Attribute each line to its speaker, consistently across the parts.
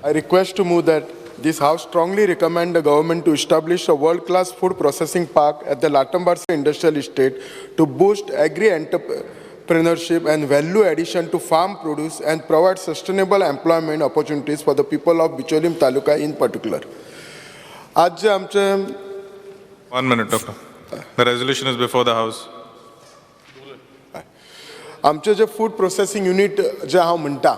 Speaker 1: I request to move that this House strongly recommend the government to establish a world-class food processing park at the Latambarsa Industrial Estate to boost agri-entrepreneurship and value addition to farm produce and provide sustainable employment opportunities for the people of Bicholim Taluka in particular. आज जे आमचे
Speaker 2: One minute, Doctor. The resolution is before the House.
Speaker 1: आमचे जे food processing unit जे हांव म्हणटा,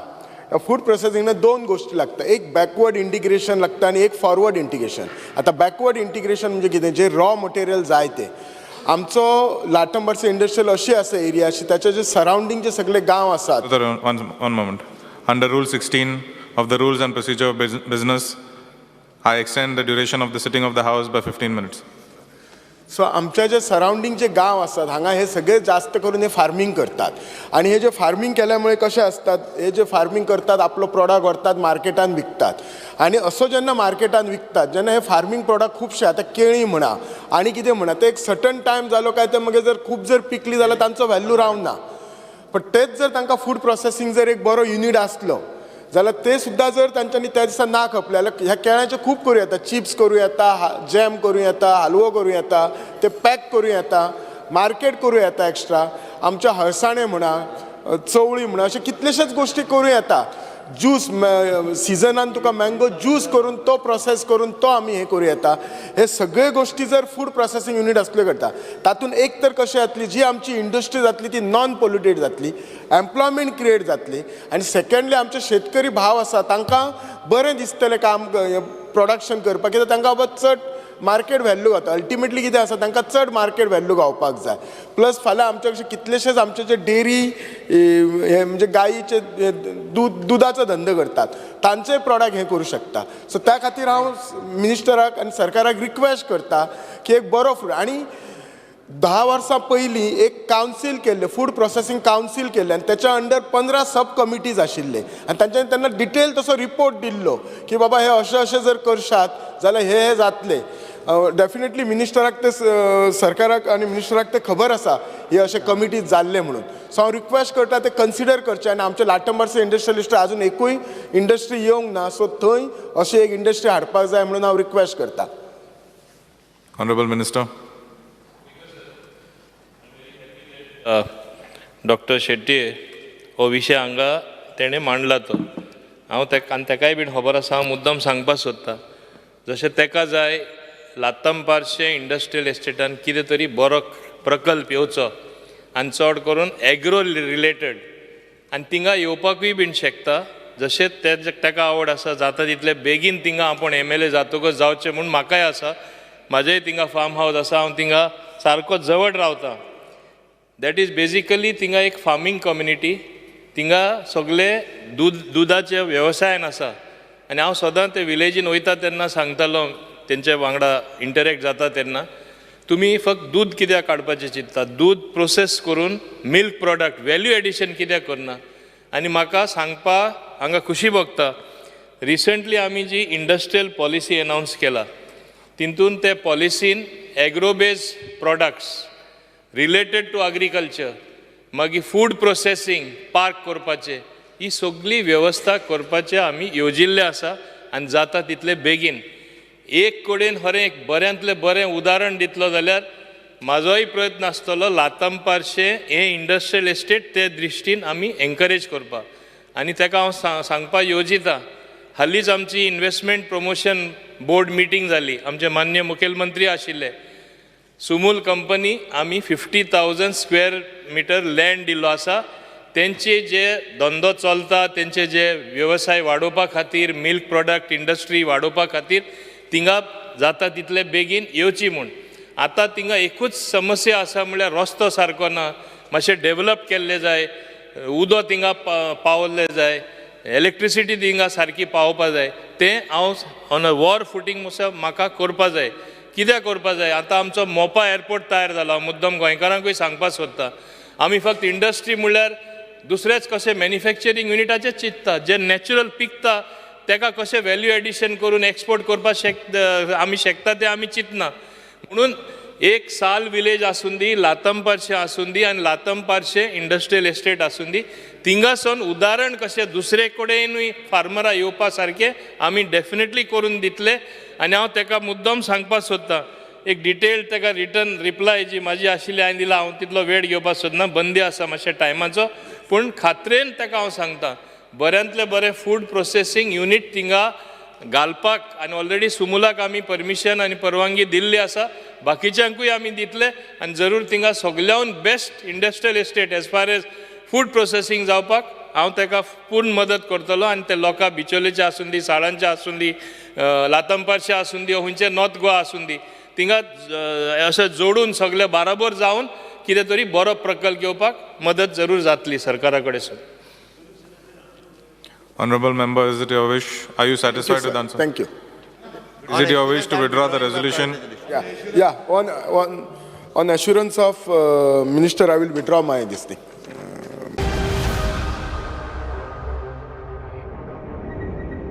Speaker 1: ह्या food प्रोसेसिंगान दोन गोश्टी लागता. एक बॅकवर्ड इंटिग्रेशन लागता आनी एक फॉरवर्ड इंटिग्रेशन. आतां बॅकवर्ड इंटिग्रेशन म्हणजे कितें? जे रॉ मटेरियल जाय ते आमचो लाटंबारसे इंडस्ट्रियल अशी आसा एरिया अशी, ताचे जे सरावंडींग जे सगळे गांव आसात.
Speaker 2: Sir, one moment. Under Rule 16 of the Rules and Procedure of Business, I extend the duration of the sitting of the House by 15 minutes.
Speaker 1: So आमच्या जे सरावंडींग जे गांव आसात हांगा, हे सगळे जास्त करून हे फार्मींग करतात आनी हे जे फार्मींग केल्यामुळे कशें आसतात, हे जे फार्मींग करतात, आपलो प्रोडक्ट व्हरतात, मार्केटान विकतात. आनी असो जेन्ना मार्केटान विकतात जेन्ना हे फार्मींग प्रोडक्ट खुबशे, आतां केळीं म्हणा आनी कितें म्हणा, ते एक सर्टन टायम जालो काय ते मागीर जर खूब जर पिकली जाल्यार तांचो व्हॅल्यू रावना. पण तेच जर तांकां फूड प्रोसेसींग जर एक बरो युनीट आसलो जाल्यार ते सुद्दां जर तांच्यांनी त्या दिसा ना खपले जाल्यार ह्या केळ्याचें खूब करूं येता. चिप्स करूं येता, जॅम करूं येता, हालवो करूं येता, ते पॅक करूं येता, मार्केट करूं येता एक्स्ट्रा. आमच्या हळसाणे म्हणा, चवळी म्हणा, अशे कितलेशेच गोश्टी करूं येता. ज्यूस सिजनान तुका मँगो ज्यूस करून तो प्रोसेस करून तो आमी हें करूं येता. हे सगळे गोश्टी जर फूड प्रोसेसींग युनीट आसल्यो करता, तातूंत एक तर कशें जातली, जी आमची इंडस्ट्री जातली ती नॉन पोल्युटेड जातली, एम्प्लॉयमेंट क्रिएट जातली आनी सेकंडली आमचे शेतकरी भाव आसा तांकां बरें दिसतलें काम प्रोडक्शन करपाक, कित्याक तांकां बाबा चड मार्केट व्हॅल्यू गावता. अल्टिमेटली कितें आसा, तांकां चड मार्केट व्हॅल्यू गावपाक जाय. प्लस फाल्यां आमचे कशे कितलेशेच आमचे जे डेरी हे म्हणजे गायीचे हे दूद, दुदाचो धंदो करतात, तांचे प्रोडक्ट हे करूं शकता. सो त्या खातीर हांव मिनिस्टराक आनी सरकाराक रिक्वेस्ट करता की एक बरो फूड. आनी 10 वर्सां पयलीं एक कावन्सील केल्लें, फूड प्रोसेसींग कावन्सील केल्लें आनी तेच्या अंडर 15 सब कमिटीज आशिल्ले आनी तांच्यांनी तेन्ना डिटेल तसो रिपोर्ट दिल्लो की बाबा हे अशें अशें जर करशात जाल्यार हे हे जातले. डेफिनेटली मिनिस्टराक ते सरकाराक आनी मिनिस्टराक ते खबर आसा हे अशे कमिटीज जाल्ले म्हणून. सो हांव रिक्वेस्ट करता, ते कन्सिडर करचे आनी आमचे लाटंबारसे इंडस्ट्रियलिस्ट अजून एकूय इंडस्ट्री येवंक ना, सो थंय अशी एक इंडस्ट्री हाडपाक जाय म्हणून हांव रिक्वेस्ट करता.
Speaker 2: Honorable Minister.
Speaker 3: Doctor Shetty हो विशय हांगा तेणें मांडला तो हांव तेका आनी तेकाय बीन खबर आसा. हांव मुद्दम सांगपाक सोदता, जशें तेका जाय लातंबारशें इंडस्ट्रियल एस्टेटान कितें तरी बरो प्रकल्प येवचो आनी चड करून एग्रो रिलेटेड, आनी थिंगा येवपाकूय बीन शकता. जशें ते तेका आवड आसा, जाता तितले बेगीन थिंगा आपूण एमएलए जातकच जावचें म्हूण. म्हाकाय आसा, म्हाजेय थिंगा फार्म हावज आसा, हांव थिंगा सारको जवळ रावता. That is basically थिंगा एक फार्मींग कम्युनिटी, थिंगा सगळे दूद दुदाचे वेवसायान आसा. आनी हांव सदां ते विलेजीन वयता तेन्ना सांगतालो, तेंचे वांगडा इंटरेक्ट जाता तेन्ना, तुमी फक्त दूद कित्याक काडपाचें चिंतता? दूद प्रोसेस करून मिल्क प्रोडक्ट व्हॅल्यू एडिशन कित्याक करना? आनी म्हाका सांगपा हांगा खुशी भोगता, रिसंटली आमी जी इंडस्ट्रियल पॉलिसी अनावन्स केला तितून ते पॉलिसीन agro based products related to agriculture, मागीर फूड प्रोसेसींग पार्क करपाचें, ही सगळी वेवस्था करपाचें आमी येवजिल्लें आसा. आनी जाता तितले बेगीन एक कडेन खरें एक बऱ्यांतलें बरें उदाहरण दितलो जाल्यार म्हाजोय प्रयत्न आसतलो लातंबारशें हें इंडस्ट्रियल एस्टेट ते दृश्टीन आमी एनकरेज करपाक. आनी ताका हांव सांगपाक येवजिता, हालींच आमची इनवेस्टमेंट प्रमोशन बोर्ड मिटींग जाली, आमचे मान्य मुखेलमंत्री आशिल्ले. सुमूल कंपनी आमी 50,000 स्क्वेअर मिटर लँड दिल्लो आसा. तेंचे जे धंदो चलता, तेंचे जे वेवसाय वाडोवपा खातीर, मिल्क प्रोडक्ट इंडस्ट्री वाडोवपा खातीर थिंगा जाता तितले बेगीन येवची म्हूण. आतां थिंगा एकूच समस्या आसा, म्हणल्यार रस्तो सारको ना. मातशें डेवलप केल्लें जाय, उदक थिंगा पावल्लें जाय, इलेक्ट्रिसिटी थिंगा सारकी पावोवपा जाय. तें हांव ऑन अ वॉर फुटींग म्हाका करपा जाय. कित्याक करपा जाय? आतां आमचो मोपा एअरपोर्ट तयार जाला. मुद्दम गोंयकारांकूय सांगपाक सोदता, आमी फक्त इंडस्ट्री म्हणल्यार दुसरेच कशें मॅन्युफॅक्चरींग युनिटाचें चिंतता. जे नॅचरल पिकता तेका कशें व्हॅल्यू एडिशन करून एक्सपोर्ट करपाक आमी शकता तें आमी चिंतना. म्हणून एक साल विलेज आसूंदी, लातमपारशें आसूंदी आनी लातमपारशें इंडस्ट्रियल एस्टेट आसूंदी, थिंगासून उदाहरण कशें दुसरे कडेनूय फार्मरां येवपा सारकें आमी डेफिनेटली करून दितले. आनी हांव ताका मुद्दम सांगपाक सोदतां, एक डिटेल्ड ताका रिटर्न रिप्लाय जी म्हाजी आशिल्ली हांवें दिला. हांव तितलो वेळ घेवपाक सोदना, बंदी आसा मातशें टायमाचो, पूण खात्रेन ताका हांव सांगता, बऱ्यांतलें बरें फूड प्रोसेसींग युनीट थिंगा घालपाक आनी ऑलरेडी सुमुलाक आमी परमिशन आनी परवानगी दिल्ली आसा, बाकीच्यांकूय आमी दितले आनी जरूर थिंगा सगल्याहून best industrial estate as far as food processing जावपाक हांव ताका पूर्ण मदत करतलो. आनी ते लोकां बिचोलेचे आसूं दी, साळांचे आसूं दी, लातमपारशे आसूं दी, खंयचे नॉर्थ गोवा आसूं दी, थिंगा अशें जोडून सगळे बाराबर जावन कितें तरी बरो प्रकल्प घेवपाक मदत जरूर जातली सरकारा कडेसून.
Speaker 2: Honorable member, is it your wish? Are you satisfied with the answer?
Speaker 1: Thank you.
Speaker 2: Is it your wish to withdraw the resolution?
Speaker 1: Yeah, on assurance of minister, I will withdraw my this thing.